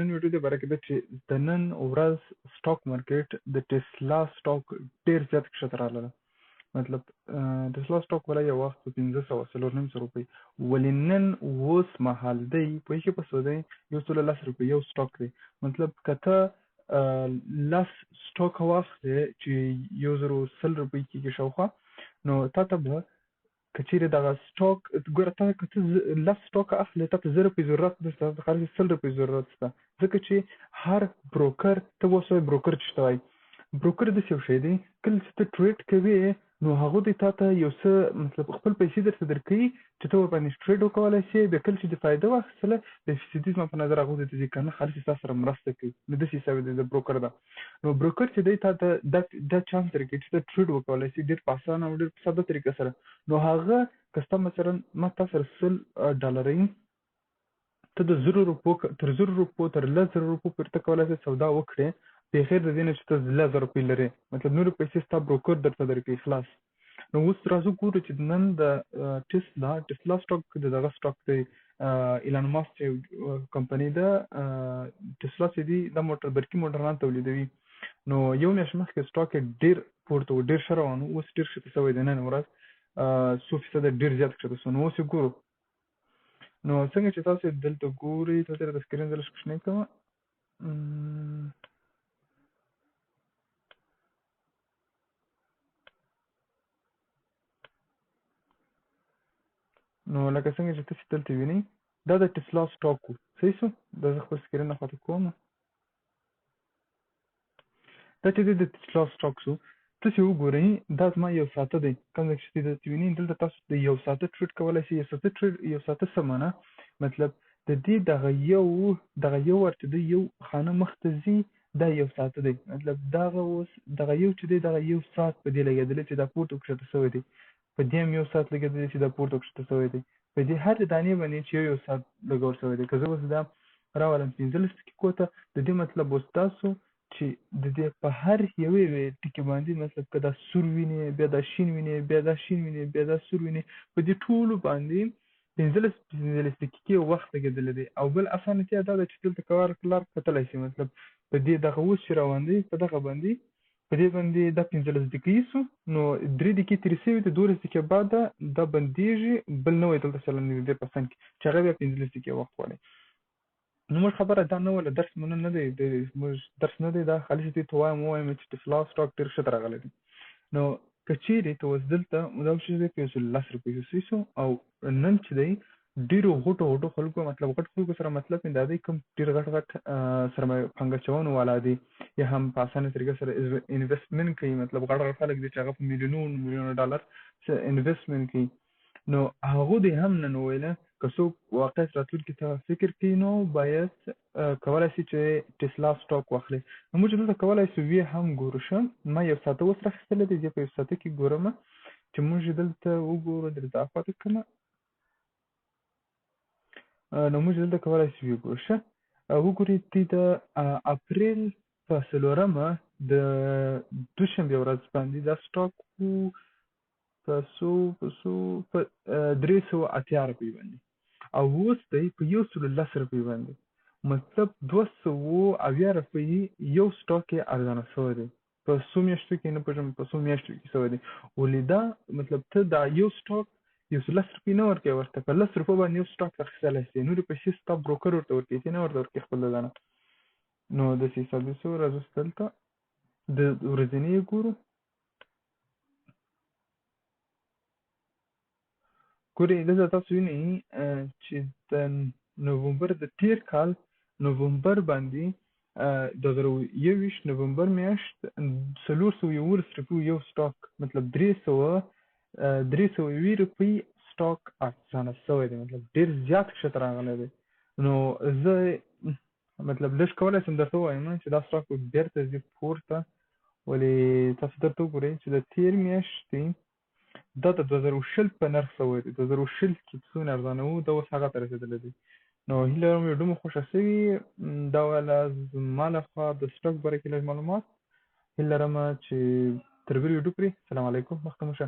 نن ویډیو دې باره کې ده چې د نن ورځ سټاک مارکیټ د ټیسلا سټاک ډیر زیات کښته راغله. مطلب ټیسلا سټاک ولا یو وخت په 500، 450 روپۍ، ولې نن اوس مهال دی پوهېږې په څو دی؟ 110 روپۍ یو سټاک دی. مطلب که ته لس سټاک واخلې چې 1100 روپۍ کېږي شاوخوا، نو تا ته به که چیرې دغه سټاک ګوره، تا که ته لس سټاک اخلې، تا ته 1000 روپۍ ضرورت نشته، تا ته خالص 100 روپۍ ضرورت شته، ځکه چې هر بروکر ته اوس وایي، بروکر چې ته وایي، بروکر داسې یو شی دی، کله چې ته ټریډ کوې نو هغه دی تا ته یو څه مطلب خپل پیسې درته درکوي چې ته ورباندې ټریډ وکولای شې. بیا کله چې دې فایده واخیستله، بیا فیصدي زما په نظر هغه ته ځي، که نه خالص ستا سره مرسته کوي. نو داسې حساب دی د بروکر ده. نو بروکر چې دی تا ته دا چانس درکوي چې ته ټریډ وکولای شې ډېر په اسانه او ډېر په ساده طریقه سره. نو هغه که ستا مثلا ما تا سره 100 ډالره، ته د 1000 روپو، تر 1000 روپو، تر 10,000 روپو پورې ته کولای شې سودا وکړې بغیر د دې نه چې ته 10,000 روپۍ لرې. مطلب نورې پیسې ستا بروکر درته درکوي، خلاص. نو اوس راځو ګورو چې نن د ټیسلا سټاک، د دغه سټاک دی، ایلان ماسک چې کمپنۍ ده، ټیسلا چې دی دا موټر، برقي موټران تولیدوي. نو یو میاشت مخکې سټاک یې ډېر پورته و، ډېر ښه روان و، اوس ډېر کښته شوی دی. نن ورځ څو فیصده ډېر زیات کښته شو. نو اوس یې ګورو. نو څنګه چې تاسو دلته ګورئ، تاسو د سکرین زه لږ کوچنی کوم. نو لکه څنګه چې تاسو دلته وینئ، دا د ټیسلا سټاک و، صحیح سو. دا زه خپل سکرین خواته کوم. دا چې د ټیسلا سټاک سو، تاسو وګورئ، دا زما یو ساعته دی. کوم ځای چې دلته وینئ، دلته تاسو د یو ساعته ټریډ کولای شئ. یو ساعته ټریډ، یو ساعته څه معنا؟ مطلب د دې دغه یو ور چې دی یو خانه مخته ځي، دا یو ساعته دی. مطلب دغه اوس دغه یو چې دی، دغه یو ساعت په دې لګېدلی چې دا پورته کښته شوی دی. په دې هم یو ساعت لګېدلی چې دا پورته کښته شوی دی. په دې هرې دانې باندې چې یو یو ساعت لګول شوی دی. که زه اوس دا راولم 15 دقیقو ته، د دې مطلب اوس تاسو چې د دې په هر یوې یوې ټکي باندې، مطلب که دا سور وینې، بیا دا شین وینې، بیا دا شین وینې، بیا دا سور وینې، په دې ټولو باندې 15 15 دقیقې وخت لګېدلی دی. او بل اسانتیا دا ده چې دلته کور لار کتلی شي. مطلب په دې دغه اوس چې روان دی، په دغه باندې، په دې باندې دا 15 دقیقې سو، نو 3 دقیقې تېرې سوي دي، 12 دقیقې بعد دا بندېږي، بل نوی دلته چلن دی دې په څنګ کې چې هغه بیا 15 دقیقې وخت غواړي. نو موږ خبره دا نه وله، درس مو نن نه دی، موږ درس نه دی، دا خالص دې ته وایم چې ټیسلا سټاک ډېر ښه راغلی دی. نو که چیرې ته اوس دلته دا چې دی په 110 روپۍ شو، او نن چې دی ډېرو غټو غټو خلکو، مطلب غټ خلکو سره مطلب مې دا دی کوم ډېر غټ غټ سرمایه پانګه اچونو والا دي یا هم په اسانه طریقه سره انویسټمنټ کوي، مطلب غټ غټ خلک دي چې هغه په میلیونونو میلیونو ډالر انویسټمنټ کوي. نو هغه دی هم نن ویله که څوک واقعیت راتلونکي ته فکر کوي، نو باید کولای شي چې ټیسلا سټاک واخلي. نو موږ دلته کولای شو وی هم ګورو. شه، ما یو ساعته اوس راخیستلی دی، زه په یو ساعته کې ګورم چې موږ دلته وګورو، دلته اخوا ته کومه. نو موږ دلته کولای شو وګورو. شه، وګورئ، دی د اپریل په 4مه د دوشنبې ورځ باندې دا سټاک و په څو، په 380 روپۍ باندې، او اوس دی په 110 روپۍ باندې. مطلب 270 روپۍ یو سټاک یې ارزانه شوی دی په څو میاشتو کې، نه پوهېږم په څو میاشتو کې شوی دی. ولې دا مطلب ته دا یو سټاک 110 روپۍ نه ورکوې ورته، په 10 روپو باندې یو سټاک اخیستلی شې، نورې پیسې ستا بروکر ورته ورکوي، ته نه ورته ورکوې خپل له ځانه. نو داسې حساب دی. څو راځو دلته د ورځنۍ یې ګورو. ګورئ، دلته تاسو وینئ چې د نومبر، د تیر کال نومبر باندې، 2021 نومبر میاشت، 411 روپیو یو سټاک، مطلب 301 روپۍ سټاک ارزانه شوی دی. مطلب ډېر زیات کښته راغلی دی. نو زه مطلب لږ کولی شم درته ووایم چې دا سټاک به بیرته ځي پورته. ولې تاسو درته وګورئ چې د تیر میاشتې دا د 2020 په نرخ شوی دی. 2020 کې څونه ارزانه وو، دا اوس هغه ته رسېدلی دی. نو هیله لرم ویډیو مو خوښه شوي. دا والا زما لخوا د سټاک باره کې لږ معلومات. هیله لرم چې تر بلې ویډیو پورې، السلام علیکم، مخته مو ښه.